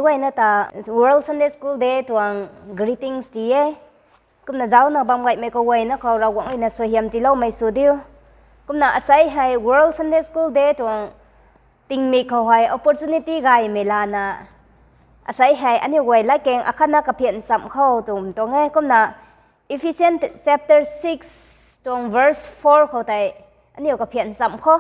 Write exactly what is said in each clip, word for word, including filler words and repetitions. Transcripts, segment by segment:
Guayna ta World Sunday School Day tuang greetings ti e. Kumna zaucna bam gaymei khou guayna khou Ravguangc ruina suaihiam tiiloumei sw diu. Kumna asei hei World Sunday School Day tuang tingmik khou hei opportunity gaymei lana, asei hei aniu guay latkaeng akhatna kaphian cham khou twmei tuang e. Kumna Ephesians chapter six tuang verse four khou tei aniu kaphian cham khou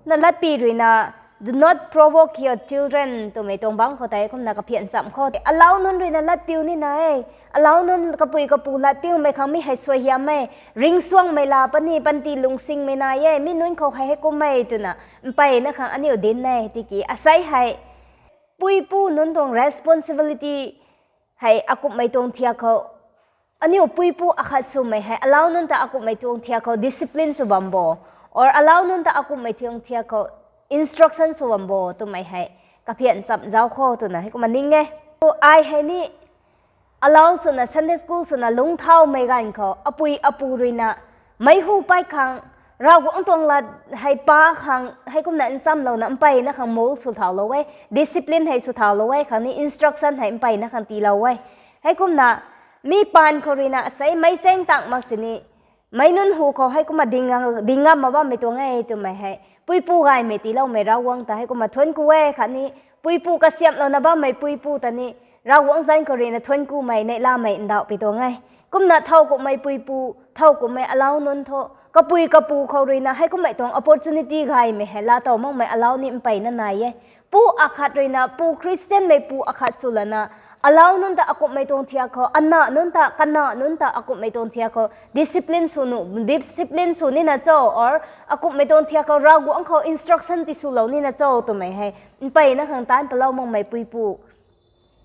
na latpi ruina, "Do not provoke your children," twmei tuang bangc khou tei kumna kaphian cham khou, alau nunc ruina latpiu nina e. Alau nunc kapui kapu latpiumei khang mi hei suaihiam e. Ringcsuangmei la puni, panty lungsingmei nai e. Mi nunc khou hei heikum e twna mpeyna khang aniu dinc e. Tiki asei hei puipu nunc tuang responsibility hei akumhmei tuang thiak khou, aniu puipu akhat swmei hei alau nunc ta akumhmei tuang thiak khou discipline sw bam bo, or alau nunc ta akumhmei tuang thiak khou instruction sw bam bo twmei hei kaphian cham zauc khou twna heikumna ning e. Ai hei ni alau swna Sunday school swna lungcthaumei ganv khou apui apu ruina meic hu pei khang, Ravguangc tuang lat hei pa khang heikumna nchamlouna mpeyna khang mould sw thaulou e, discipline hei sw thaulou e, khang ni instruction hei mpeyna khang tiilou e. Heikumna mi paan khou ruina asei meic chaeng tang mak sini, meic nunc hu khou heikumna ding, ding ngam mak bammei tuang e twmei hei puipu gaymei tiiloumei Ravguangc ta heikumna thuanc ku e. Khatni puipu kasiamhlouna bammei puipu ta ni Ravguangc zanc khou ruina thuanc kumei neihlamei ndauh pi tuang e. Kumna thow kumhmei puipu, thow kumhmei alau nunc thu kapui kapu khou ruina heikumhmei tuang opportunity gaymei hei laatow makmei alau ni mpeyna nai e. Pu akhat ruina pu Christianmei pu akhat swlana alau nunc ta akumhmei tuang thiak khou, ana nunc ta, kana nunc ta akumhmei tuang thiak khou discipline sw nu, discipline sw nina cho, or akumhmei tuang thiak khou Ravguangc khou instruction tiswlou nina cho twmei hei mpeyna khang taanc talou makmei puipu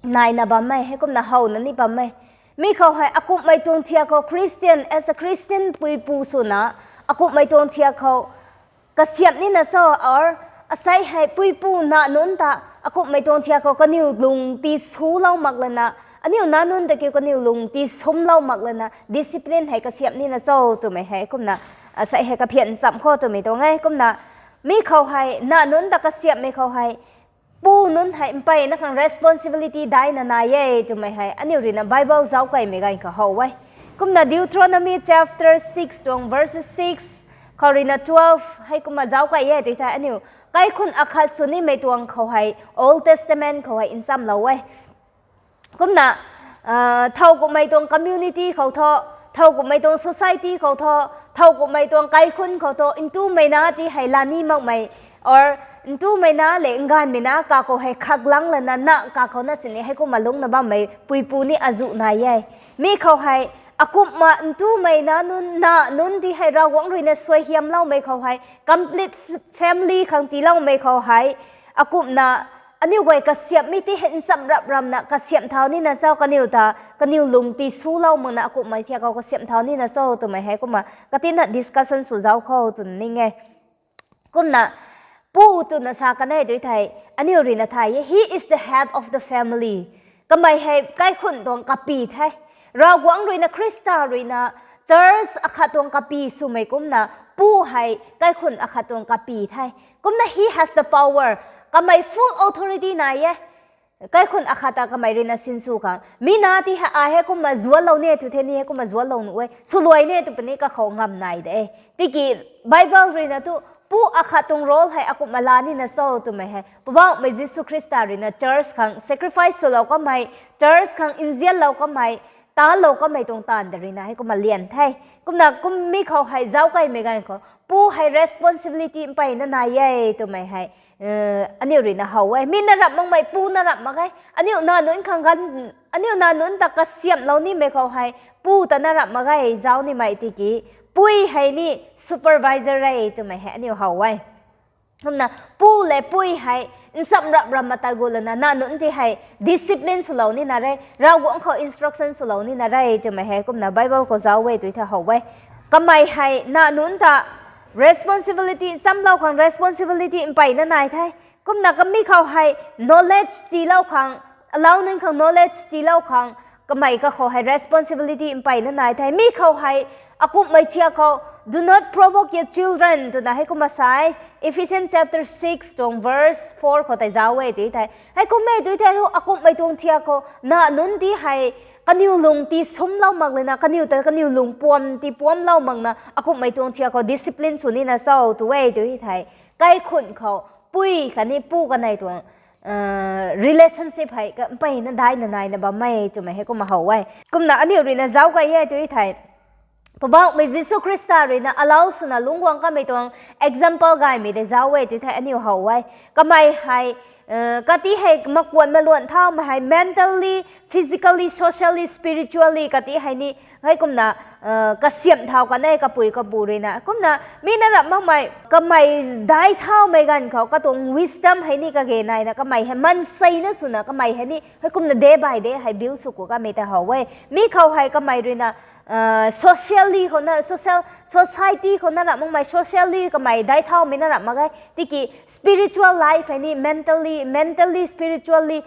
naina bam e, heikumna howna ni bam e. Mi khou hei akumhmei tuang thiak khou Christian, as a Christian puipu swna akumhmei tuang thiak khou kasiamh nina cho, or asei hei puipu na nunc ta akumhmei tuang thiak khou kaniw lung tiswlou mak lana, aniu na nunc ta kiu kaniw lung tiswmlou mak lana discipline hei kasiamh nina cho twmei hei kumna asei hei kaphian cham khou twmei tuang e. Kumna mi khou hei na nunc ta kasiamhmei khou hei pu nunc hei mpeyna khang responsibility daina nai e twmei hei aniu ruina Bible zauckaimei ganv khou how e. Kumna Deuteronomy chapter six tuang verses six khou ruina twelve hei kumna zauckai e tui thei aniu kaikhun akhat sw nimei tuang khou hei Old Testament khou hei nchamlou e. Kumna thow kumhmei tuang community khou tho, thow kumhmei tuang society khou tho, thow kumhmei tuang kaikhun khou tho ntumei na ti hei la ni makmei, or ntumei na le nganvmei na kakhou hei khaklang lana na kakhou na sini heikumna lungcna bammei puipu ni azuh nai e. Mi khou hei akumhna ntumei na nunc, na nunc ti hei Ravguangc ruina suaihiamloumei khou hei complete family khang tiiloumei khou hei akumhna aniu guay kasiamhmei ti hei nchamc rap ramna kasiamh thau nina cho, kaniw ta kaniw lung tiswlou makna akumhmei thiak khou kasiamh thau nina cho twmei hei kumna katina discussion sw zauc khou twna ning e. Kumna pu twna sa kan e tui thei aniu ruina thay e, he is the head of the family. Kamei hei kaikhun tuang kapi the. Ravguangc ruina, Khrista ruina church akhat tuang kapi swmei kumna pu hei kaikhun akhat tuang kapi the. Kumna he has the power. Kamei full authority nai e. Kaikhun akhat ta kamei ruina sinsw khang mi na ti hei ai hei kumna zuanlou ni tw the, ni hei kumna zuanlou nuh e, swluai ni tw puni kakhou ngam nai de. Tiki Bible ruina tu pu akhat tuang role hei akumhna la nina cho twmei hei Poubauhmei Jisu Khrista ruina church khang sacrifice swlou kamei, church khang nzianlou kamei, talou kamei tuang taanv de ruina hei kumna lian the. Kumna kum mi khou hei zauckaimei ganv khou pu hei responsibility mpeyna nai e twmei hei aniu ruina how e. Mi na rap makmei pu na rap mak e. Aniu na nunc khang gan, aniu na nunc ta kasiamhlou nimei khou hei pu ta na rap mak e zauc nimei tiki pui hei ni supervisor e twmei hei aniu how e. Kumna pu le pui hei nchamc rap ramna tei gu lana na nunc ti hei discipline swlou nina re, Ravguangc khou instruction swlou nina re twmei hei kumna Bible khou zauc e tui thei how e. Kamei hei na nunc ta responsibility, nchamlou khang responsibility mpeyna nai the. Kumna kami khou hei knowledge tiilou khang, alau nunc khang knowledge tiilou khang kamei kakhou hei responsibility mpeyna nai the. Mi khou hei akumhmei thiak khou Do not provoke your children twna heikumna sa e. Ephesians chapter six tuang verse four khou tei zauc e tu thei, heikum e tu thei, akumhmei tuang thiak khou na nunc ti hei kaniw lung ti sumlou mak lana, kaniw ta kaniw lung puam ti puamlou makna akumhmei tuang thiak khou discipline sw nina cho tu e tu thei, kaikhunc khou pui khatni pu kanei tuang relationship hei mpeyna daina naina bam e twmei heikumna how e. Kumna aniu ruina zauc kay e tu thei, Poubauhmei Jisu Khrista ruina allow swna lungc guang kamei tuang example gaymei tei zauc e tu thei aniu how e. Kamei hei kati hei makuat maluan thaumei hei mentally, physically, socially, spiritually kati hei ni heikumna kasiamh thau kan e kapui kapu ruina. Kumna mi na ramh makmei kamei dai thaumei ganv khou katuang wisdom hei ni kage naina kamei hei manseina swna kamei hei ni heikumna day by day hei build sw ku kamei tei how e. Mi khou hei kamei ruina socially khou na, society khou na ramh makmei, socially kamei dai thaumei na ramh mak e. Tiki spiritual life hei ni mentally, mentally, spiritually,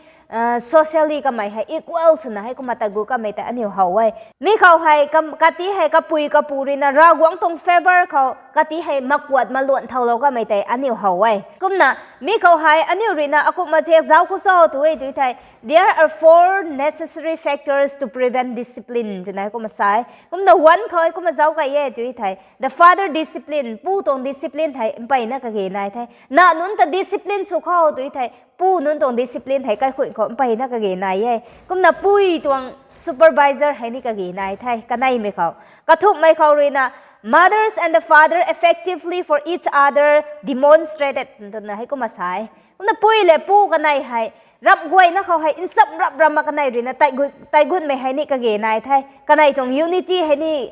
socially kamei hei equal swna heikumna tagu kamei tei aniu how e. Mi khou hei kati hei kapui kapu ruina Ravguangc tuang favour khou kati hei makuat maluan thaulou kamei tei aniu how e. Kumna mi khou hei aniu ruina akumhna thiak zauc khou cho tu e tu thei, there are four necessary factors to prevent discipline twna heikumna sa e. Kumna one khou heikumna zauc kay e tu thei, the father discipline, pu tuang discipline hei mpeyna kage nai the. Na nunc ta discipline sw khou tu thei, pu nunc tuang discipline hei kaikhunc khou mpeyna kage nai e. Kumna pui tuang supervisor hei ni kage nai the kaneimei khou. Kathumhmei khou ruina, mothers and the father effectively for each other demonstrated twna heikumna sa e. Kumna pui le pu kanei hei ramh guayna khou hei nchamc rap ramna kanei ruina taigunmei hei ni kage nai the. Kanei tuang unity hei ni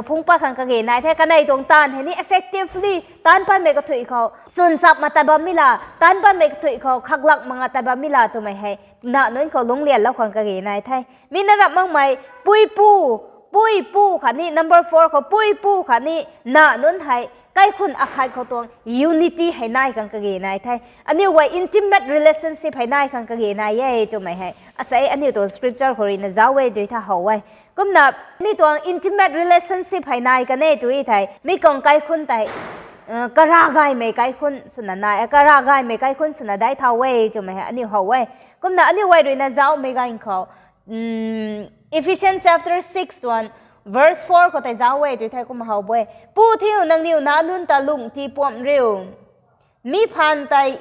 phungc pat khang kage nai the. Kanei tuang taanv hei ni effectively taanc patmei kathuic khou chwn chap ma tat bammei la, taanc patmei kathuic khou khaklak mak nga tat bammei la twmei hei na nunc khou lungclianlou khang kage nai the. Mi na ramh makmei pui pu, pui pu khatni number four khou pui pu khatni na nunc hei kaikhunc akhat khou tuang unity hei nai khang kage nai the. Aniu guay intimate relationship hei nai khang kage nai e twmei hei asei aniu tuang scripture khou ruina zauc e tu thei how e. Kumna mi tuang intimate relationship hei nai kan e tu thei, mi khang kaikhunc tei kara gaymei kaikhunc swna nai, kara gaymei kaikhunc swna dai thau e twmei hei aniu how e. Kumna aniu guay ruina zaucmei ganv khou Ephesians chapter six tuang verse four khou tei zauc e tu thei kumna how e. Pu thiu nangniw na nunc ta lung tii puamh riu. Mi phaan tei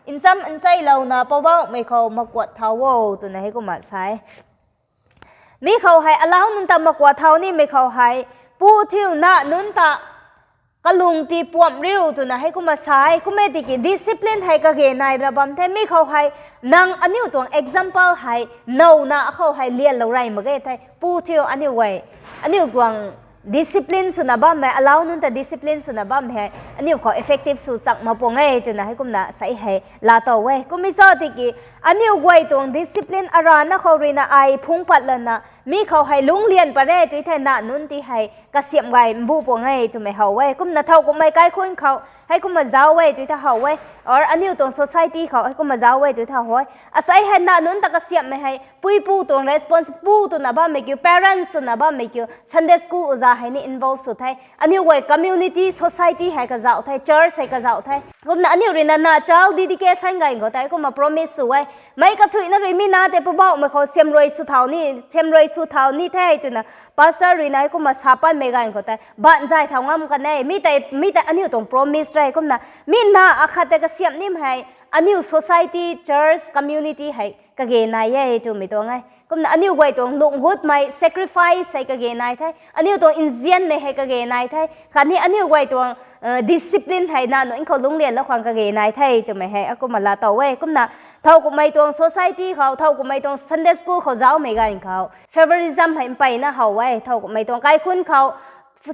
nchamc ncheilouna Poubauhmei khou makuat thau o twna heikumna sa e. Mi khou hei alauc nunc ta makuat thau nimei khou hei, pu thiu na nunc ta kalung tii puamh riu twna heikumna sa e. Kum e tiki discipline hei kage nai ra bam the. Mi khou hei nang aniu tuang example hei nowna akhou hei lianlou rey mak ge the. Pu thiu aniu guay, aniu guang discipline swna bammei, alauc nunc ta discipline swna bammei hei aniu khou effective sw chak mak puang e twna heikumna sei hei laa tow e. Kummei cho tiki aniu guay tuang discipline arana khou ruina ai phungc pat lana mi khou hei lungclian pat re tu thei na nunc ti hei kasiamh gay mbu puang e twmei how e. Kumna thowkumhmei kaikhunc khou heikumna zauc e tu thei how e, or aniu tuang society khou heikumna zauc e tu thei how e. Asei hei na nunc ta kasiamhmei hei pui pu tuang response, pu twna bammei kiu, parents twna bammei kiu, Sunday school oja hei ni involve sw the. Aniu guay community, society hei kazauh the, church hei kazauh the. Kumna aniu ruina na child dedication ganv khou tei kumna promise sw e. Meic kathuicna rui mi na tei Poubauhmei khou siamruai sw thau ni, siamruai sw thau ni the twna pastor ruina heikumna sa patmei ganv khou tei baanzay thau ngam kan e. Mi tei, mi tei aniu tuang promise re. Kumna mi na akhat tei kasiamh nim hei aniu society, church, community hei kage nai e twmei tuang e. Kumna aniu guay tuang lungh gutmei sacrifice hei kage nai the. Aniu tuang nzianmei hei kage nai the. Khatni aniu guay tuang discipline hei na nunc khou lungclianlou khang kage nai the twmei hei akumna laa tow e. Kumna thowkumhmei tuang society khou, thowkumhmei tuang Sunday school khou zaucmei ganv khou favouritism hei mpeyna how e. Thowkumhmei tuang kaikhunc khou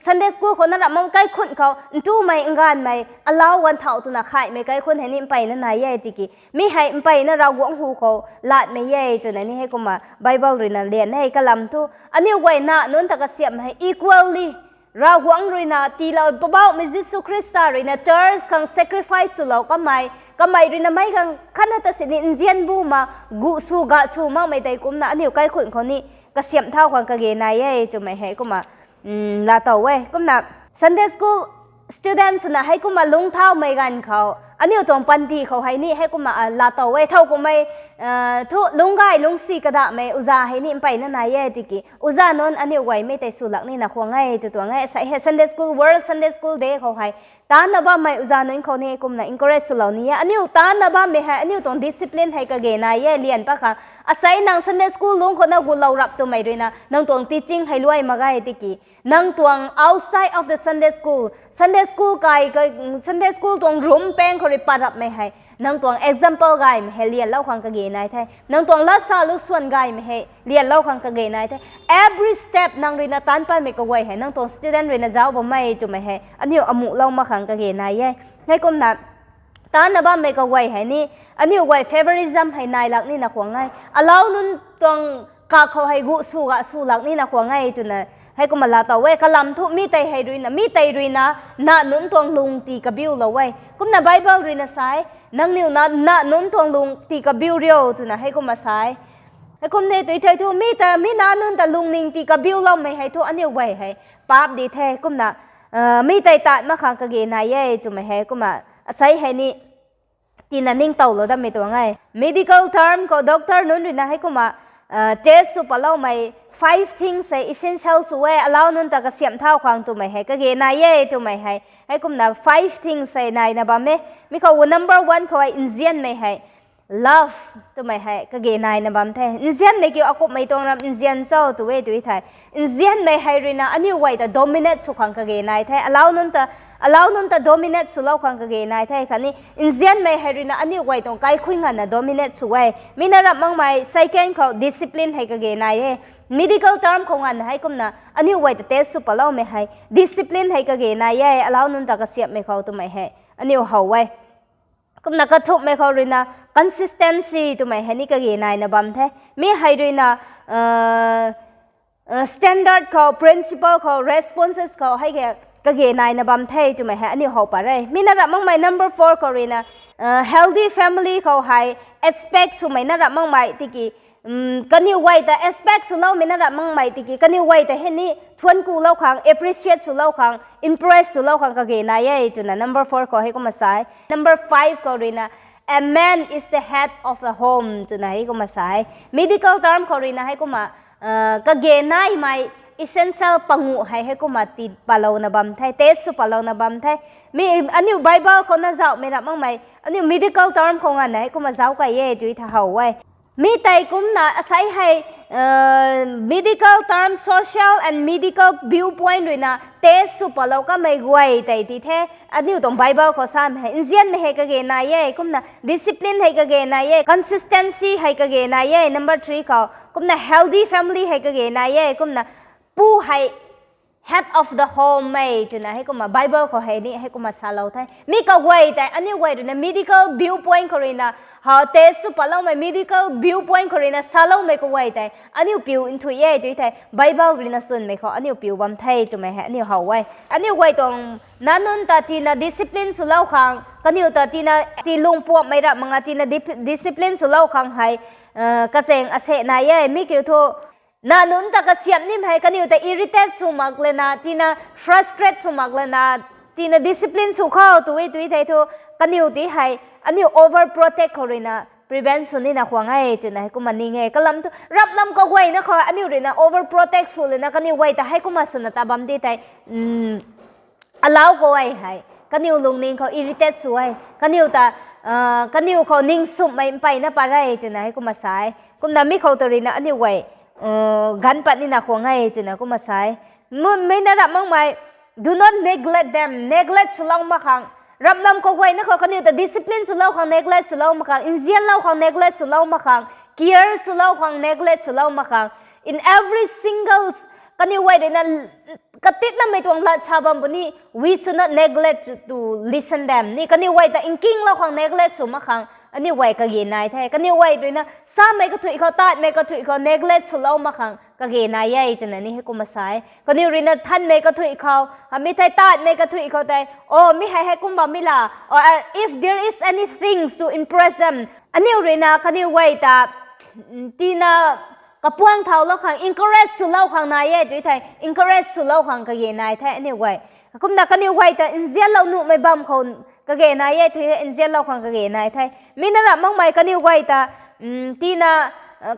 Sunday school khou na ramh mak kaikhunc khou ntumei nganvmei alauc ganv thau twna khaihmei kaikhunc hei ni mpeyna nai e tiki mi hei mpeyna Ravguangc hu khou latmei e twna ni heikumna Bible ruina lian e. Kalam thu aniu guay na nunc ta kasiamhmei hei equally Ravguangc ruina tiilou, Poubauhmei Jisu Khrista ruina church khang sacrifice swlou kamei, kamei ruina meic khang khatna ta sini nzian bu ma, gu sw ga sw makmei tei kumna aniu kaikhunc khou ni kasiamh thau khang kage nai e twmei hei kumna laa tow e. Kumna Sunday school student swna heikumna lungc thaumei ganv khou, aniu tuang panty khou hei ni heikumna latow e, thow kummei thu lungc gay lungcsi kadahmei uza hei ni mpeyna nai e tiki, uza nunc aniu guaymei tei sw lak nina khwan e tw tuang e. Asei hei Sunday school, World Sunday School Day khou hei taanna bammei uza nunc khou ni kumna encourage swlou ni e. Aniu taanna bammei hei aniu tuang discipline hei kage nai e, lian pat khang. Asei nang Sunday school lungc khou na gulou rap twmei ruina nang tuang teaching hei luai mak ge tiki, nang tuang outside of the Sunday school, Sunday school kai, Sunday school tuang room pang khou rui pat rapmei hei nang tuang example gaymei hei lianlou khang kage nai the. Nang tuang latsa lu swan gaymei hei lianlou khang kage nai the. Every step nang ruina taan patmei kaguay hei nang tuang student ruina zauc bammei twmei hei aniu amuhlou mak khang kage nai e. Heikumna taanna bammei kaguay hei ni aniu guay favouritism hei nai lak nina khwan e. Alau nunc tuang kak khou hei gu sw ga sw lak nina khwan e twna heikumna latow e. Kalam thu mi tei hei ruina, mi tei ruina nang nunc tuang lung tii kabiulou e. Kumna Bible ruina sa e, nangniw na nang nunc tuang lung tii kabiu rio twna heikumna sa e. Heikum de tw thei thu mi ta, mi nang nunc ta lungning tii kabiuloumei hei thu aniu guay hei paap di the. Kumna mi tei tat mak khang kage nai e twmei hei kumna asei hei ni tina ningtowlou dammei tuang e. Medical term khou doctor nunc ruina heikumna test sw patloumei five things hei essential sw e, alau nunc ta kasiamh thau khang twmei hei kage nai e twmei hei heikumna five things hei naina bam e. Mi khou number one khou hei nzianmei hei love twmei hei kage naina bam the. Nzianmei kiu akumhmei tuang ram nzian cho tw e tw thei, nzianmei hei ruina aniu guay ta dominate sw khang kage nai the. Alau nunc ta, alau nunc ta dominate swlou khang kage nai the khatni nzianmei hei ruina aniu guay tuang kaikhui nganvna dominate sw e. Mi na rap makmei second khou discipline hei kage nai e. Medical term khou nganvna heikumna aniu guay ta test sw patloumei hei discipline hei kage nai e, alau nunc ta kasiamhmei khou twmei hei aniu how e. Kumna kathumhmei khou ruina consistency twmei hei ni kage naina bam the. Mi hei ruina standard khou, principle khou, responses khou hei kage naina bam the twmei hei aniu how pat e. Mi na rap makmei number four khou ruina healthy family khou hei expect swmei na rap makmei tiki kaniw guay ta expect swloumei na rap makmei tiki kaniw guay ta hei ni thuanc kulou khang, appreciate swlou khang, impress swlou khang kage nai e twna number four khou heikumna sa e. Number five khou ruina a man is the head of a home twna heikumna sa e. Medical term khou ruina heikumna kage naimei essential panguh hei heikumna tii patlouna bam the, test sw patlouna bam the. Mi aniu Bible khou na zauhmei rap makmei aniu medical term khou nganvna heikumna zauc kai e tw thei how e. Mi tei kumna asei hei medical term, social and medical viewpoint ruina test sw patlou kamei guay tei ti the. Aniu tuang Bible khou samei hei nzianmei hei kage nai e, kumna discipline hei kage nai e, consistency hei kage nai e, number three khou kumna healthy family hei kage nai e, kumna pu hei head of the home e twna heikumna Bible khou hei ni heikumna salou the. Mi kaguay tei aniu guay ruina medical viewpoint khou ruina how test sw patloumei medical viewpoint khou ruina saloumei kaguay tei aniu piu nthuih e tw thei Bible ruina sunmei khou aniu piu bam the twmei hei aniu how e. Aniu guay tuang nang nunc ta tina discipline swlou khang, kaniw ta tina ti lungpuammei rap mak nga tina discipline swlou khang hei kachaeng ase nai e. Mi kiu thu nang nunc ta kasiamh nim hei kaniw ta irritate sw mak lana, tina frustrate sw mak lana, tina discipline sw khou tw e tw thei thu kaniw ti hei aniu over protect khou ruina prevent sw nina khwan e twna heikumna ning e. Kalam thu raplam kaguayna khou aniu ruina over protect sw lana kaniw guay ta heikumna swna ta bam di tei alau kaguay hei kaniw lungning khou irritate sw e, kaniw ta kaniw khou ningsumhmei mpeyna pat re twna heikumna sa e. Kumna mi khou ta ruina aniu guay ganv pat nina khwan e twna kumna sa e. Mei na rap makmei, do not neglect them, neglect swlou mak khang, raplam kaguayna khou kaniw ta discipline swlou khang neglect swlou mak khang, nzianlou khang neglect swlou mak khang, care swlou khang neglect swlou mak khang, in every single, kaniw guay ruina katitnamei tuang lat sa bam puni, we should not neglect to listen them ni, kaniw guay ta nkinglou khang neglect sw mak khang aniu guay kage nai the. Kaniw guay ruina samei kathuih khou, tatmei kathuih khou neglect swlou mak khang kage nai e twna ni heikumna sa e. Kaniw ruina thanmei kathuih khou, mi thei tatmei kathuih khou tei, o mi hei heikum bam mi la, or if there is anything to impress them, aniu ruina kaniw guay ta tina kapuang thaulou khang, encourage swlou khang nai e tw thei encourage swlou khang kage nai the aniu guay. Kumna kaniw guay ta nzianlou nuhmei bam khou kage nai e, tei nzianlou khang kage nai the. Mi na rap makmei kaniw guay ta, tina,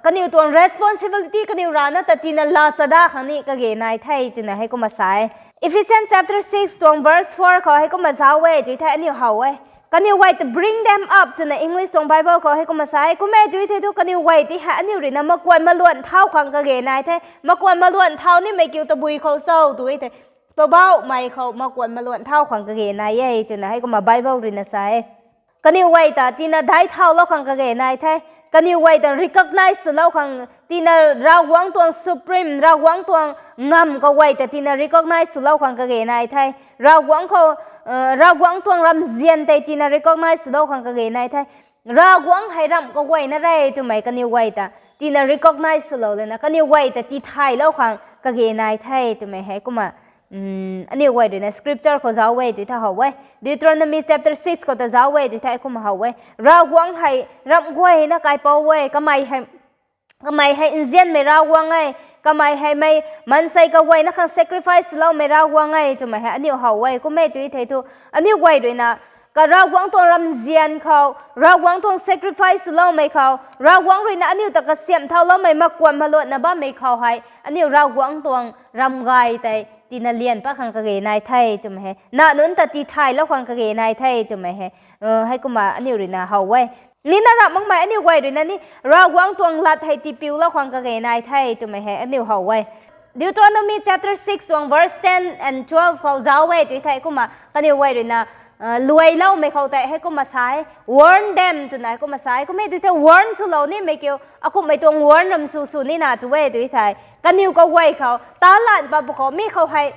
kaniw tuang responsibility kaniw rana ta tina laa chada khang ni kage nai the twna heikumna sa e. Ephesians chapter six tuang verse four khou heikumna zauc e tui the aniu how e. Kaniw guay ta bring them up twna English tuang Bible khou heikumna sa e. Kum e tui thei thu kaniw guay ti hei aniu ruina makuan maluan thau khang kage nai the. Makuan maluan thau nimei kiu tabui khou cho tui thei, Poubauhmei khou makuan maluan thau khang kage nai e twna heikumna Bible ruina sa e. Kaniw guay ta tina daic thaulou khang kage nai the. Kaniw guay ta recognize swlou khang, tina Ravguangc tuang supreme, Ravguangc tuang ngamv kaguay ta tina recognize swlou khang kage nai the. Ravguangc khou, Ravguangc tuang ramzian tei tina recognize swlou khang kage nai the. Ravguangc hei ramh kaguayna re twmei kaniw guay ta tina recognize swlou lana kaniw guay ta tithaylou khang kage nai the twmei heikumna aniu guay ruina scripture khou zauc e tui the how e. Deuteronomy chapter six khou ta zauc e tui the kumna how e. Ravguangc hei ramh guayna kaipouc e, kamei hei nzianmei Ravguangc e, kamei hei mei maansei kaguayna khang sacrifice loumei Ravguangc e twmei hei aniu how e. Kum e tui thei thu aniu guay ruina ka Ravguangc tuang ramzian khou, Ravguangc tuang sacrifice swloumei khou, Ravguangc ruina aniu ta kasiamh thauloumei makuan maluanna bammei khou hei aniu Ravguangc tuang ramgay tei tina lian pat khang kage nai the twmei hei, na nunc ta tithaylou khang kage nai the twmei hei, heikumna aniu ruina how e. Ni na rap makmei aniu guay ruina ni Ravguangc tuang lat hei tipiulou khang kage nai the twmei hei aniu how e. Deuteronomy chapter six tuang verse ten and twelve khou zauc e tui thei kumna kaniw guay ruina luailoumei khou tei heikumna sa e, warn them twna heikumna sa e. Kum e tui thei warn swlou nimei kiu akumhmei tuang warn ram sw sw nina tu e tui thei kaniw kaguay khou taanc lat pat bu khou mi khou hei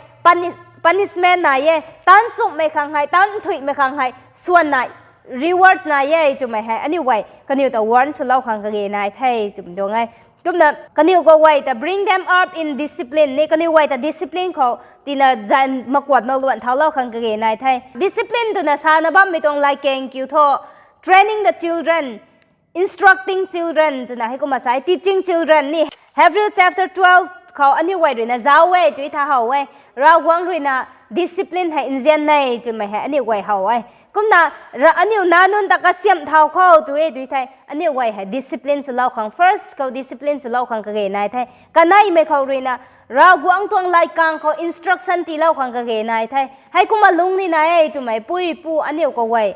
punishment nai e, taanc chumhmei khang hei, taanc nthuihmei khang hei swan nai, rewards nai e twmei hei aniu guay kaniw ta warn swlou khang kage nai the twmei tuang e. Kumna kaniw kaguay ta bring them up in discipline ni, kaniw guay ta discipline khou tina zan makuan maluan thaulou khang kage nai the. Discipline twna sana bammei tuang latkaeng kiu thu, training the children, instructing children twna heikumna sa e, teaching children ni. Hebrew chapter twelve khou aniu guay ruina zauc e tui the how e. Ravguangc ruina discipline hei nzian e twmei hei aniu guay how e. Kumna aniu na nunc ta kasiamh thau khou tu e tui thei aniu guay hei discipline swlou khang, first khou discipline swlou khang kage nai the. Kaneimei khou ruina Ravguangc tuang latkaeng khou instruction tiilou khang kage nai the. Heikumna lung nina e twmei puipu aniu kaguay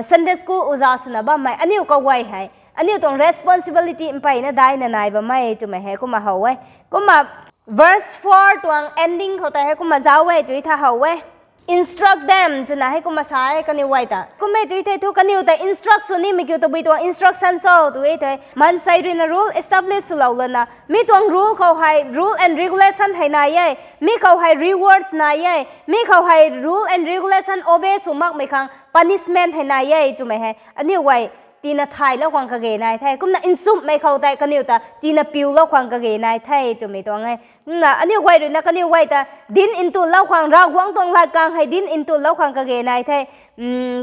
Sunday school uza swna bammei aniu kaguay hei aniu tuang responsibility mpeyna daina nai bam e twmei heikumna how e. Kumna verse four tuang ending khou tei heikumna zauc e tui the how e, instruct them twna heikumna sa e kaniw guay ta. Kum e tui thei thu kaniw ta instruct sw nimei kiu tabui tuang instruction cho tu e thei, maansei ruina rule establish swlou lana mi tuang rule khou hei rule and regulation hei nai e, mi khou hei rewards nai e, mi khou hei rule and regulation obey sw makmei khang punishment hei nai e twmei hei aniu guay tina thaylou khang kage nai the. Kumna nchumhmei khou tei kaniw ta tina piulou khang kage nai the twmei tuang e. Kumna aniu guay ruina kaniw guay ta dinc ntulou khang, Ravguangc tuang latkaeng hei dinc ntulou khang kage nai the.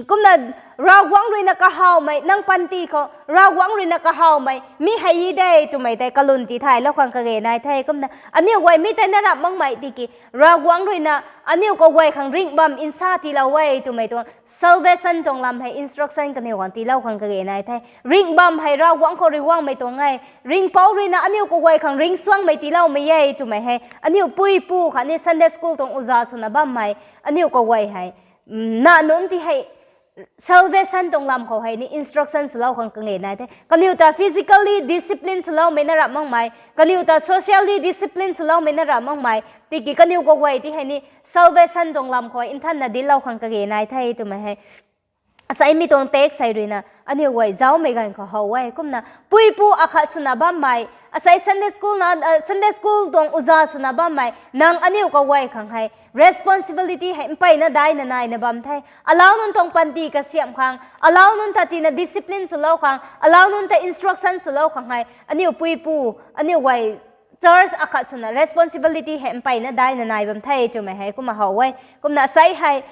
Kumna Ravguangc ruina kahawmei nang panty khou Ravguangc ruina kahawmei mi hei e de twmei tei kalwn tithaylou khang kage nai the. Kumna aniu guay mi tei na rap makmei tiki Ravguangc ruina aniu kaguay khang ringh bam nsa tiilou e twmei tuang salvation tuang lam hei instruction kaniw khang tiilou khang kage nai the. Ringh bam hei Ravguangc khou riguangmei tuang e. Ringhpouc ruina aniu kaguay khang ringcsuangmei tiiloumei e twmei hei aniu puipu khatni Sunday school tuang uza swna bammei aniu kaguay hei na nunc ti hei salvation tuang lam khou hei ni instruction swlou khang kage nai the. Kaniw ta physically discipline swloumei na rap makmei, kaniw ta socially discipline swloumei na rap makmei tiki kaniw kaguay ti hei ni salvation tuang lam khou nthanna dinclou khang kage nai the twmei hei asei mi tuang text hei ruina aniu guay zaumei ganv khou how e. Kumna puipu akhat swna bammei, asei Sunday school na, Sunday school tuang uza swna bammei nang aniu kaguay khang hei responsibility hei mpeyna daina naina bam the. Alau nunc tuang panty kasiamh khang, alau nunc ta tina discipline swlou khang, alau nunc ta instruction swlou khang hei aniu puipu, aniu guay church akhat swna responsibility hei mpeyna daina nai bam the twmei hei kumna how e. Kumna asei hei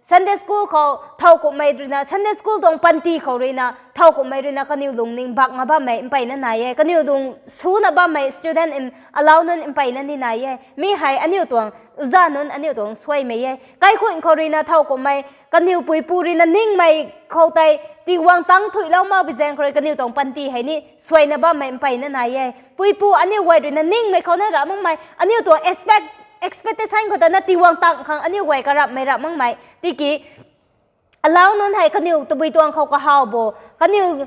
Sunday school khou thowkumhmei ruina, Sunday school tuang panty khou ruina thowkumhmei ruina kaniw lungning bak nga bammei mpeyna nai e. Kaniw lung suna bammei student in alauc nunc mpeyna ni nai e. Mi hei aniu tuang uza nunc, aniu tuang suaimei e. Kaikhunc khou ruina thowkumhmei kaniw puipu ruina ningmei khou tei tiwang tang thuilou mak bi zaeng khou rui kaniw tuang panty hei ni suaina bammei mpeyna nai e. Puipu aniu guay ruina ningmei khou na rap makmei, aniu tuang expect expectation khou ta na tiwang tang khang aniu guay karapmei rap makmei tiki alauc nunc hei kaniw tabui tuang khou kahaw bo, kaniw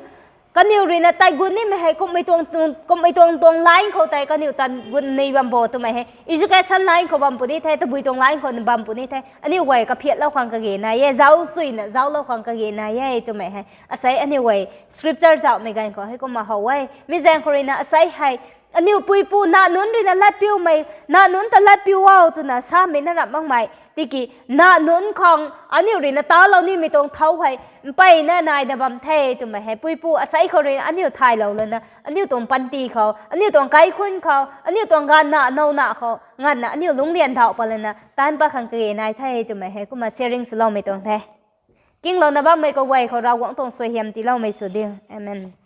kaniw ruina tei gun nimei hei kumhmei tuang tuang- kumhmei tuang tuang line khou tei kaniw tan gun ni bam bo twmei hei education line khou bam puni the, tabui tuang line khou bam puni the, aniu guay kaphiatlou khang kage nai e, zauc suina zauclou khang kage nai e twmei hei asei aniu guay scripture zauhmei ganv khou hei kumna how e. Mi zaeng khou ruina asei hei aniu puipu na nunc ruina latpiumei, na nunc ta latpiu o twna samei na rap makmei tiki na nunc khang aniu ruina talou nimei tuang thau hei mpeyna naina bam the twmei hei puipu asei khou ruina aniu thaylou lana aniu tuang panty khou, aniu tuang kaikhunc khou, aniu tuang ganvna nowna khou nganvna aniu lungclian dauh pat lana taanc pat khang kage nai the twmei hei kumna sharing swloumei tuang the. Kinglouna bammei kaguay khou Ravguangc tuang suaihiam tiiloumei sw diu. Amen.